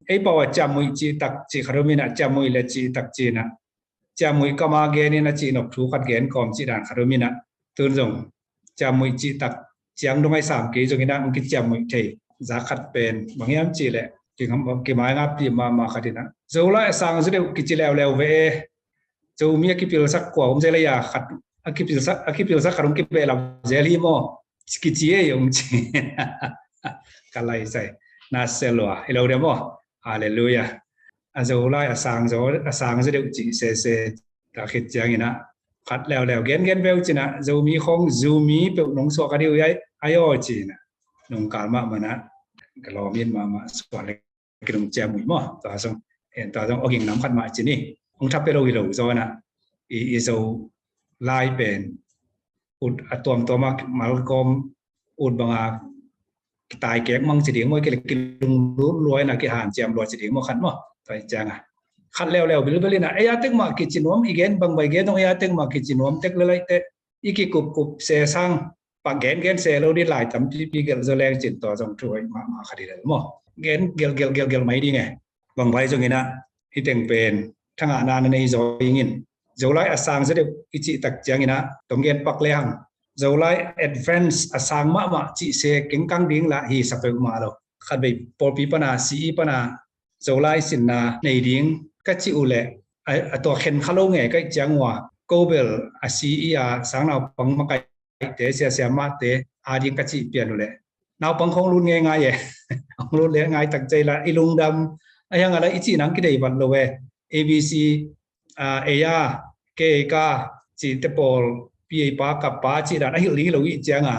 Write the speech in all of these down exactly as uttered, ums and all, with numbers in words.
ei pau a ciammuih cihtak cih khat om in ah, ciammuih le cihtak cih in ah, ciammuih kama gen in a cihnop thu khat gen kawm cih dan khat om in ah, tun zong ciammuih cihtak ciang dong ai sam kei zong in ah, hong kiciammuih thei zak khat pen bang hiam cih leh, ki, kimaingap pi mahmah khat in ah, Zolai a sang zaw deuh kici leuleu ve e. Zomi a kipilsak kua om zel a, khat a kipilsak, a kipilsak khat hong kibehlap zel hi maw, kici ei hong ci. Ka lai sai na se lua hi lo dia maw. Halleluiah. A Zolai a sang zaw, a sang zaw deuh cih sese. Tua khit ciangin ah, khat leuleu gengen beuh cin ah, Zomi khong Zomi peuh nong suah ka diu ai, ai aw cin ah, nong kal mahmah na, ka lawm in mahmah suah le kidong ciammuih maw. Tua zong, en tua zong awging nam khat mah cin hi. Hong tha pia lo hi lo zaw in ah, i, i Zolai pen ut a tuamtuam a malgawm ut banga kitai kek mang ci ding maw, kilunglut lua in ah, kihanciam lua ci ding maw, khat maw. Tua hi ciang a, khat leuleu bilbel in ah, ei a tek mah kici nuam, i gen bang bai gen dong ei a tek mah kici nuam tek lelaih teh, i kikupkup se sang, pak gengen se lo ding lai tampipi gelh zaw leng cin, tua zong thu hoih mahmah khat hi lel maw. Gen gelh gelh gelh gelh mai ding e. Bang bai zong in ah, hih teng pen thangahna na nei zaw ding in, Zolai a sang zaw deuh i cihtak ciangin ah, tong gen pak le hang, Zolai advance a sang mahmah cih se kengkang ding lah hi sa peuhmah lo. Khat vei pawlpi pana, C E pana Zolai sinna nei ding ka cih uh leh, a, a tua khen kha lo ngei ka hih ciang uh a, ko bel a C E a sang naupang makaite, siasia mahte a ding ka cih pian uh leh, naupang khong lut ngeingai e. Hong lut le ngai tak cei la, i lungdam a hiang a la, i cih nang kidei vat lo e. A B C, a, A, K, K, cihte pawl, P, A, pa, ka pa cih dan a hilh ding hi lo i ciang a,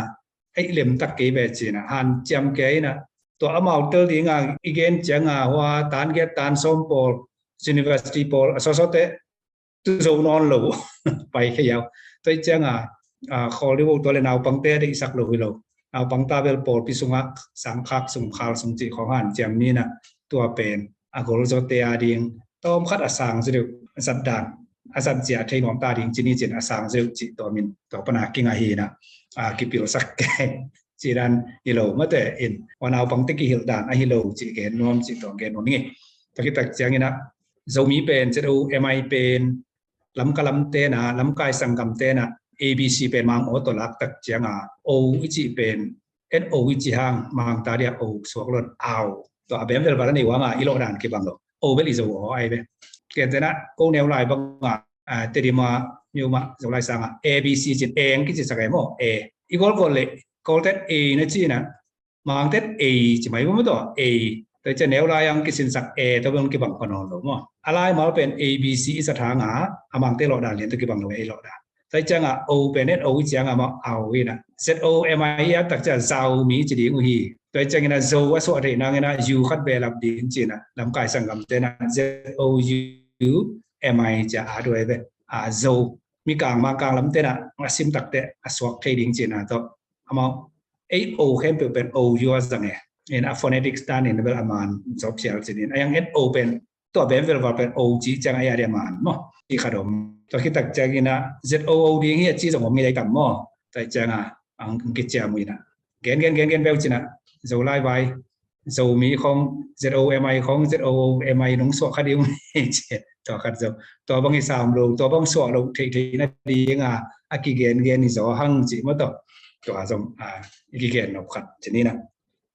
a i lem tak kei ve cin ah, hanciam kei in ah, tua amau tel ding a i gen ciang a, hua tan giat tan sawm pawl, university pawl a sawsawte tu zo nawn lo. Pai khe yau. Tua i ciang a, a, khawl dih vo, tua le naupangte a deihsak lo hi lo. Naupang ta bel pawlpi sungah sang khak sung, khal sung cih khong hanciam ni in ah, tua pen a golzawte a ding tawm khat a sang zaw deuh, a zat dan, a zat zia thei nuam ta ding ci ni cin, a sang zaw deuh cih tua min, tua pana kingah hi in ah, a, kipilsak kei cih dan hi lo mate in, hua naupangte kihilh dan ahi lo cih gen nuam cih tua gen nuam ing e. Tua khit tak ciangin ah, Zomi pen, Z O M I pen, Lamka lamte na, lamkai sanggamte na, A B C pen mang aw tawh lak tak ciang a, O i cih pen, N O i cih hang, mang ta dia O suak lo in, au. Tua a bem vel val a nei uh hang a, i lawh dan kibang lo. O bel i Zo aw ai ve. Kei te na, ko neu lai bang a, a, Tedim a, Myo ma, Zolai sang a, A B C cin, A ang kici sak e maw, A. I Kawlkawlte, Kawltet A na ci na, Mangtet A ci mai bawm tawh, A. Tua ciang neu lai ang kisinsak A tawh bang kibang kha nawn lo maw. A laimal pen A B C i zat hang a, a Mangte lawh dan lian tawh kibang lo, A lawh dan. Tua ciang a O pen N O i ciang a maw, au hi na. Z O M I a tak ciang Zaumi ci ding uh hi. Tua ciangin a Zo a suah theih nangin a U khat behlap ding ci na. Lamkai sanggamte na Z O U M I ci a, a duai ve. A Zo. Mikang, Mangkang lamte na a sim takte a suak thei ding ci na tawh. Amau, ei O khempeuh pen O U a zang e. In a phonetics dan in bel a man zop sial cin in. A yang N O pen, tua bem velval pen O ci ciang a ya dia man maw. I khat om. Tua khit tak ciangin a Z O O ding hi a ci zong om ngei dai tam maw. Tua ciang a, ang kiciam uh in a. Gen, gen, gen, gen beuh cin a. Zolai vai. Zomi khong, Z O M I khong, Z O O M I nong suah kha ding uh hi ci. Tua khat zo. Tua bang i sam lo, tua bang suah lo, thei, thei na ding a, a kigen, gen i zaw hang ci maw tawh. Tua zong, a, i kigen nop khat ci ni na.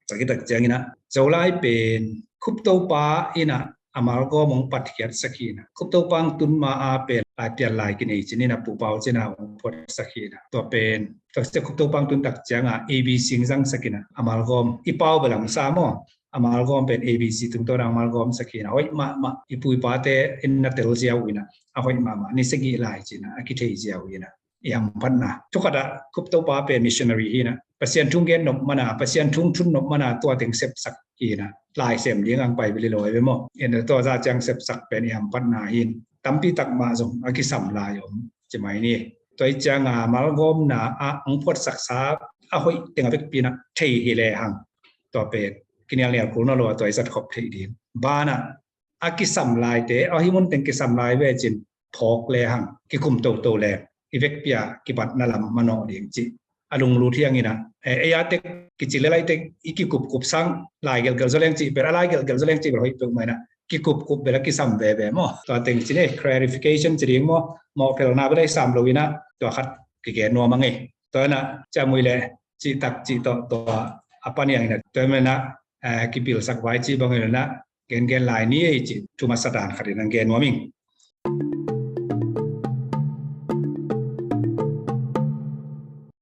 Tua khit tak ciangin a, Zolai pen, Khup Topa in a, a malgawm hong patkhiat sak hi na. Khup Topa hong tun ma a pen, lai pian lai kinei ci ni na, Pu Pau ci na hong phuat sak hi na. Tua pen, tua sia Khup Topa hong tun tak ciang a, A B C hong zang sak hi na, a malgawm. I pau bel hong sa maw. A malgawm pen A B C tungtawn a malgawm sak hi na, hoih mahmah, i pu i pate in na tel ziau uh hi na, a hoih mahmah, ni sagih lai ci na, a kithei ziau uh hi na, i hamphatna. Thukhat ah Khup Topa pen missionary hi na, Pasian thu gen nop man a, Pasian thu thun nop man a, tua teng sepsak hi na, lai sem ding ang pai bili lo ai ve maw. In tua za ciang sepsak pen i hamphatna hi na, tampi tak mah zong a kisam lai om ci mai ni. Tua i ciang a malgawmna ah hong phuatsaksa a hoih teng a vekpi na thei hi le hang. Tua pen kinialnial kul nawn lo a tua i zat khop theih ding. Ban ah a kisam laite, a hih mun teng kisam lai ve cin phawk le hang, kikum toto le, i vekpi a kibatna lam manawh ding ci. a lunglut hi hang in ah, eh, ei a tek kici le lai tek i kikupkup sang lai gelgel zaw leng cih bel, a lai gelgel zaw leng cih bel hoih peuhmah in ah, kikupkup bel a kisam veve maw. Tua teng ci ni, clarification ci ding maw, mawhphelna bel a kisam lo in ah, tua khat kigen nuam a ngei. Tua in ah ciamui le cihtak cih tawh tua a pan hi hang in ah, tua in ah, eh, kipilsak vai cih bang in ah, gengen lai ni ei cih thu masa dan khat in ah gen nuam ing.